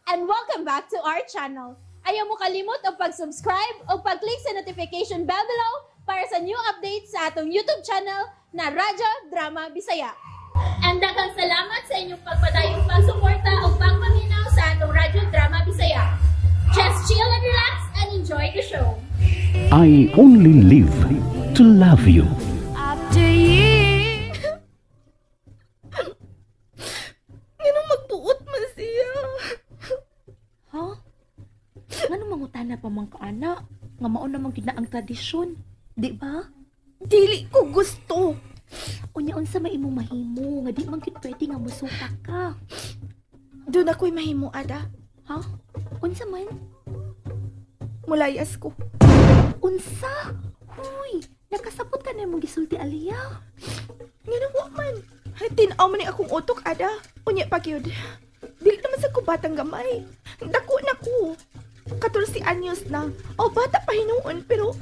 And welcome back to our channel. Ayaw mo kalimot og pag-subscribe o pag-click sa notification bell below para sa new updates sa atong YouTube channel na Radyo Drama Bisaya. And daghang salamat sa inyong pagpadayong pagsuporta o pagpaminaw sa atong Radyo Drama Bisaya. Just chill and relax and enjoy the show. I only live to love you. After you. Nganong magbuot man siya? Ha? Ngano mangutana pa man ka, ana? Nga mao naman gyud na ang tradisyon, di ba? Dili ko gusto. Unya unsa may imong mahimo nga di man gyud pwede nga musupak ka? Doon ako'y mahimo, Ada. Ha? Unsa man? Mulayas ko. Unsa? Huy, nakasabot ka na imong gisulti, Aliyah. Nganong wa man? Tin-aw man ni akong utok, Ada. Unya pa gyud. Dili naman sa ko batang gamay. Dako na ko. 14 anyos na. O bata pa hinuon pero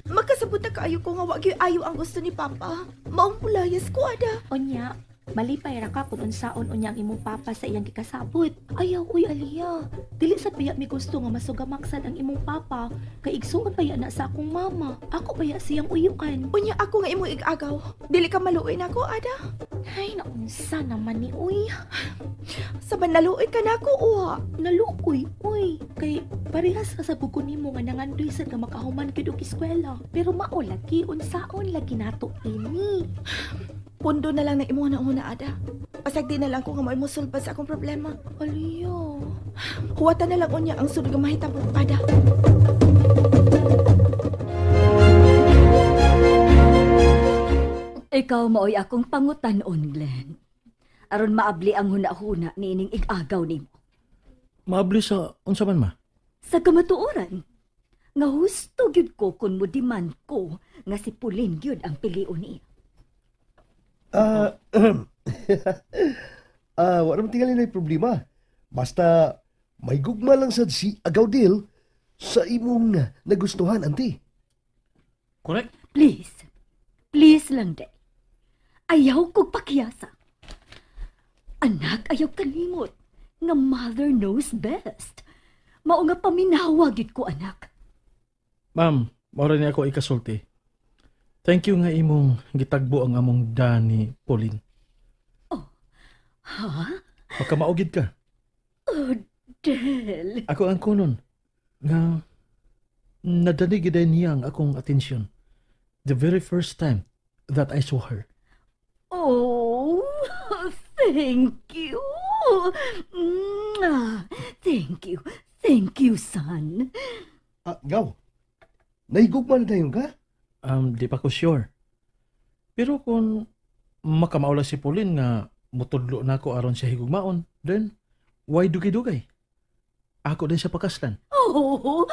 makasabot na kaayo ko nga wa gyud ayo ang gusto ni Papa. Maong mulayas ko, Ada. Unya, malipay ra ka kung unsaon unya ang imong papa sa iyang gikasabot. Ayaw, uy, Aliyah. Dili sad baya mi gusto nga masugamaksan ang imong papa. Kay igsuon baya na sa akong mama. Ako baya siyang uyukan. Unya ako nga imong igagaw. Dili ka maluoy nako, Ada. Ay, naunsa naman ni uy. Sa man naluoy ka nako, uwa. Naluoy, uy. Kay parehas ka sa bugo nimo nga nangandoy sad nga makahuman gyud og eskwela. Pero mao lagi, unsaon lagi nato ini. Pundo na lang na imuha na una, Ada. Pasag di na lang ko nga mao'y musulbad sa akong problema. Aliyah. Huwatan na lang unya ang sunod nga mahitabo, Ada. Ikaw maoy akong pangutan-on, Glenn. Aron maabli ang huna-huna niining igagaw nimo. Maabli sa unsa man, ma? Sa kamatuoran, nga husto gyud ko kun mo demand ko nga si Pauline gyud ang pilion niya. Wala man tingali na problema. Basta may gugma lang sad si Agaudil sa imong nagustuhan, auntie. Correct? Please. Please lang, day. Ayaw kog pakyasa. Anak, ayaw kalimot nga mother knows best. Mao nga paminawa gyud ko, anak. Ma'am, mao ra ni ako ikasulti. Thank you nga imong gitagbo ang among Dani, Pauline. Oh, ha? Makamaugid ka. Oh, Del. Ako ang kunon nga nadani gid niya ang akong atensyon the very first time that I saw her. Oh, thank you. Thank you. Thank you, son. Gaw. Nahigugma na dayon ka? Di pa ko sure. Pero kung makamaula si Pauline nga mutudlo na ako aron siya higugmaon, then why dugay-dugay? Ako din siya pakaslan. Oh,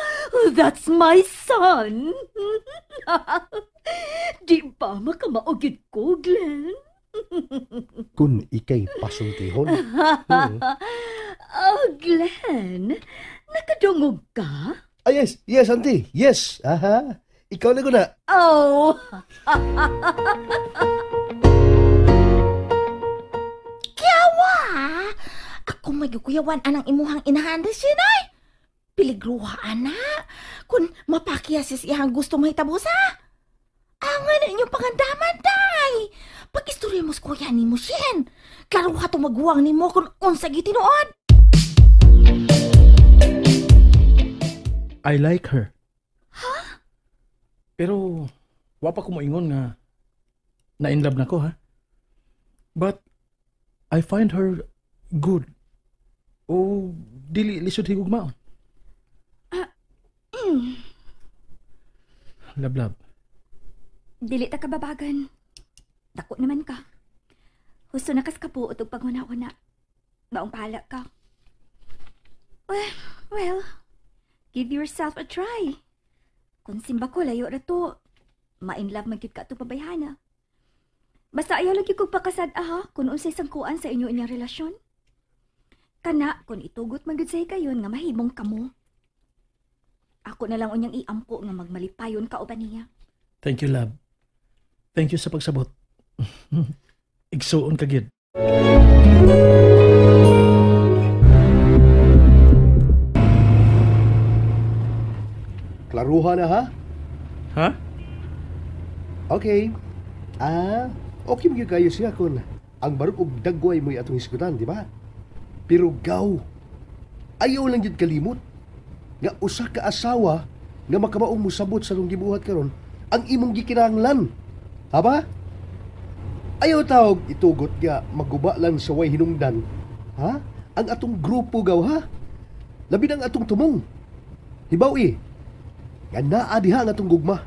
that's my son. Di ba makamaugid ko, Glenn? Kung ikay pasultihon. Oh, Glenn, nakadungog ka? Ah, yes, yes, auntie, yes. Aha, ikaw na ko na. Oh. Kiyawa! Ako may gukuyawan anang imuhang inahan rin siya, nay. Piligruha, ana. Kung mapakiyasis iyang gusto mahitabo sa. Ang ano inyong pangandaman, day. Pag-istorya mo sa kuya ni mo, Shen. Klaro ka itong maguwang ni mo kung unsa gitinuod. I like her. Huh? Pero, wa pa ko moingon nga na-in love na ko, ha? But, I find her good. O, dili lisod higugmaon. Love, love. Dili ta kababagan. Dako naman ka. Husto na kas kabuot og paghuna-huna. Maong bahala ka. Well, give yourself a try. Kung simba ko, layo ra to. Ma-in love man gyud ka ato pabayhana. Basta ayaw lagi kog pakasad aha kung unsay sangkuan sa inyo inyang relasyon. Kana, kung itugot man gyud sa higayon nga mahimong kamo. Ako na lang unyang iampo nga magmalipayon ka uban niya. Thank you, love. Thank you sa pagsabot. Igsuon ka gyud. Kuha na ha? Ha? Okay. Okay mo kayo siya kung ang barog og dagway mo'y atong hisgutan, di ba? Pero gaw, ayaw lang yun kalimot nga usa ka asawa nga makamaong mosabot sa atong gibuhat karon ang imong gikinahanglan. Ha ba? Ayaw tawag itugot nga maguba lang sa way hinungdan. Ha? Ang atong grupo gaw ha? Labi na ang atong tumong. Hibaw eh. Nga naa diha ang atong gugma.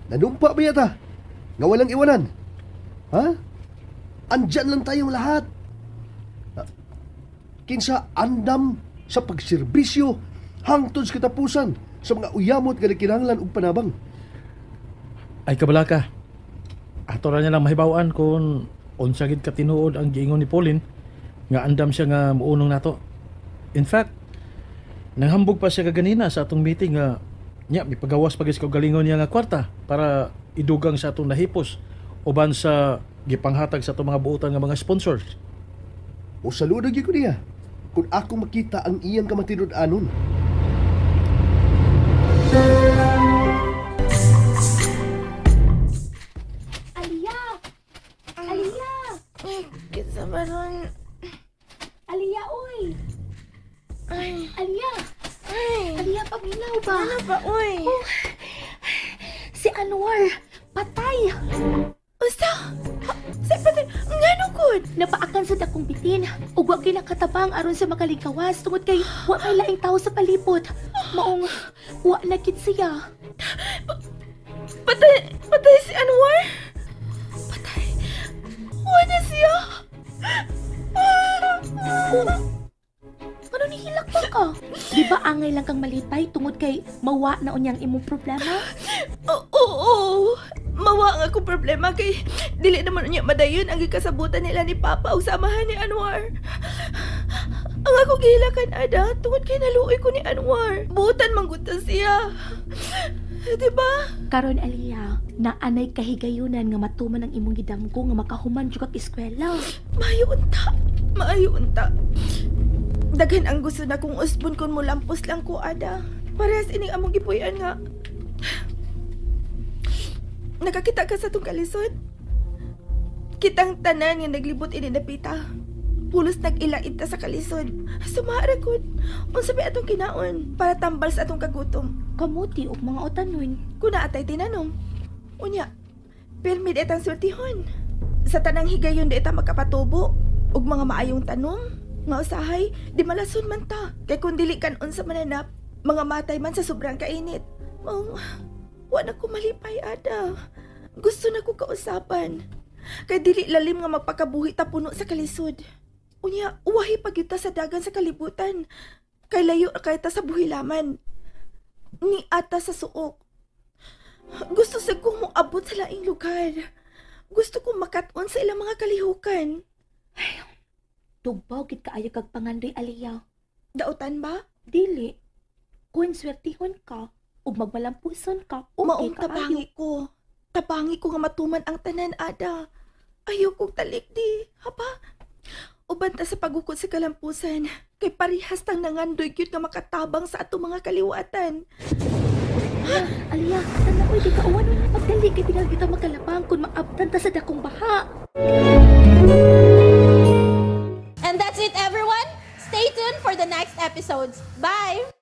Nanumpa ba yata? Nga walang iwanan. Ha? Andyan lang tayong lahat. Kinsa andam sa pagserbisyo hangtod sa katapusan sa mga uyamot nga nagkinahanglan og panabang. Ay kabala ka. Ato ra niya lang mahibaw-an kung unsa gid katinuod ang giingon ni Pauline nga andam siya nga muunong nato. In fact, nanghambog pa siya kaganina sa atong meeting nga nya mipagawas pa gyud sa kaugalingon niya nga kwarta para idugang sa atong nahipos uban sa gipanghatag sa atong mga buotan nga mga sponsors. O saludo gyud ko niya kung ako makita ang iyang kamatinud-anon. Aliyah! Aliyah! Kinsa ba ron? Aliyah, oy! Ay, Aliyah! ay. Aliyah, paminaw ba? Ano ba, oy? Oh, si Anwar, patay! Usa! Sa patay, ngano gud? Napaakan sa dakong bitin. Ug wa gyud nakatabang aron sa makalikawas tungod kay wa may laing tawo sa palibot. Maong wa na gid siya. Patay, patay si Anwar? Patay. Wa na siya. Oh, ano nihilak ba ka? Di ba angay lang kang malipay tungod kay mawa na unyang imong problema? Oo, oo. Mawa ang akong problema kay dili naman unya madayon ang gikasabutan nila ni Papa ug samahan ni Anwar. Ang ako gihilakan ada tungod kay naluoy ko ni Anwar. Buotan man gud ta siya. Di ba? Karon Aliyah, naanay kahigayunan nga matuman ang imong gidamgo nga makahuman jud kag eskwela. Maayo unta. Maayo unta. Daghan ang gusto na kong usbon kung mulampos lang ko ada. Parehas ining among gipuy-an nga. Nakakita ka sa tong kalisod? Kitang tanan nga naglibot ini napita. Pulos nag-ilait ta sa kalisod. Sumara gud. Unsa may atong kinaon para tambal sa atong kagutom? Kamuti og mga utanon. Kuna atay tinanom. Unya, pirmi di atang swertihon. Sa tanang higayon di ta makapatubo og mga maayong tanom nga usahay di malason man ta. Kay kung dili kan unsa mananap, mga matay man sa sobrang kainit. Oh, wa na ko malipay ada. Gusto na ko kausapan. Kay dili lalim nga magpakabuhi ta puno sa kalisod. Unya, uwahi pa gyud ta sa dagan sa kalibutan. Kay layo ra kay ta sa buhilaman. Ni ata sa suok. Gusto sa kong moabot sa laing lugar. Gusto kong makat-on sa ilang mga kalihukan. Tugbaw gid kaayo kag pangandoy Aliyah. Dautan ba? Dili. Kung swertihon ka ug magmalampuson ka, okay Maong kaayo. tabangi ko. Tabangi ko nga matuman ang tanan, ada. Ayaw kong talikdi. Haba? Uban ta sa pagukod sa kalampusan. Kay parihas tang nangandoy gyud nga makatabang sa atong mga kaliwatan. Aliyah, tanaw di ka uwan. Magdali kay tingal kita makalabang kung maabtan ta sa dakong baha. And that's it, everyone. Stay tuned for the next episodes. Bye!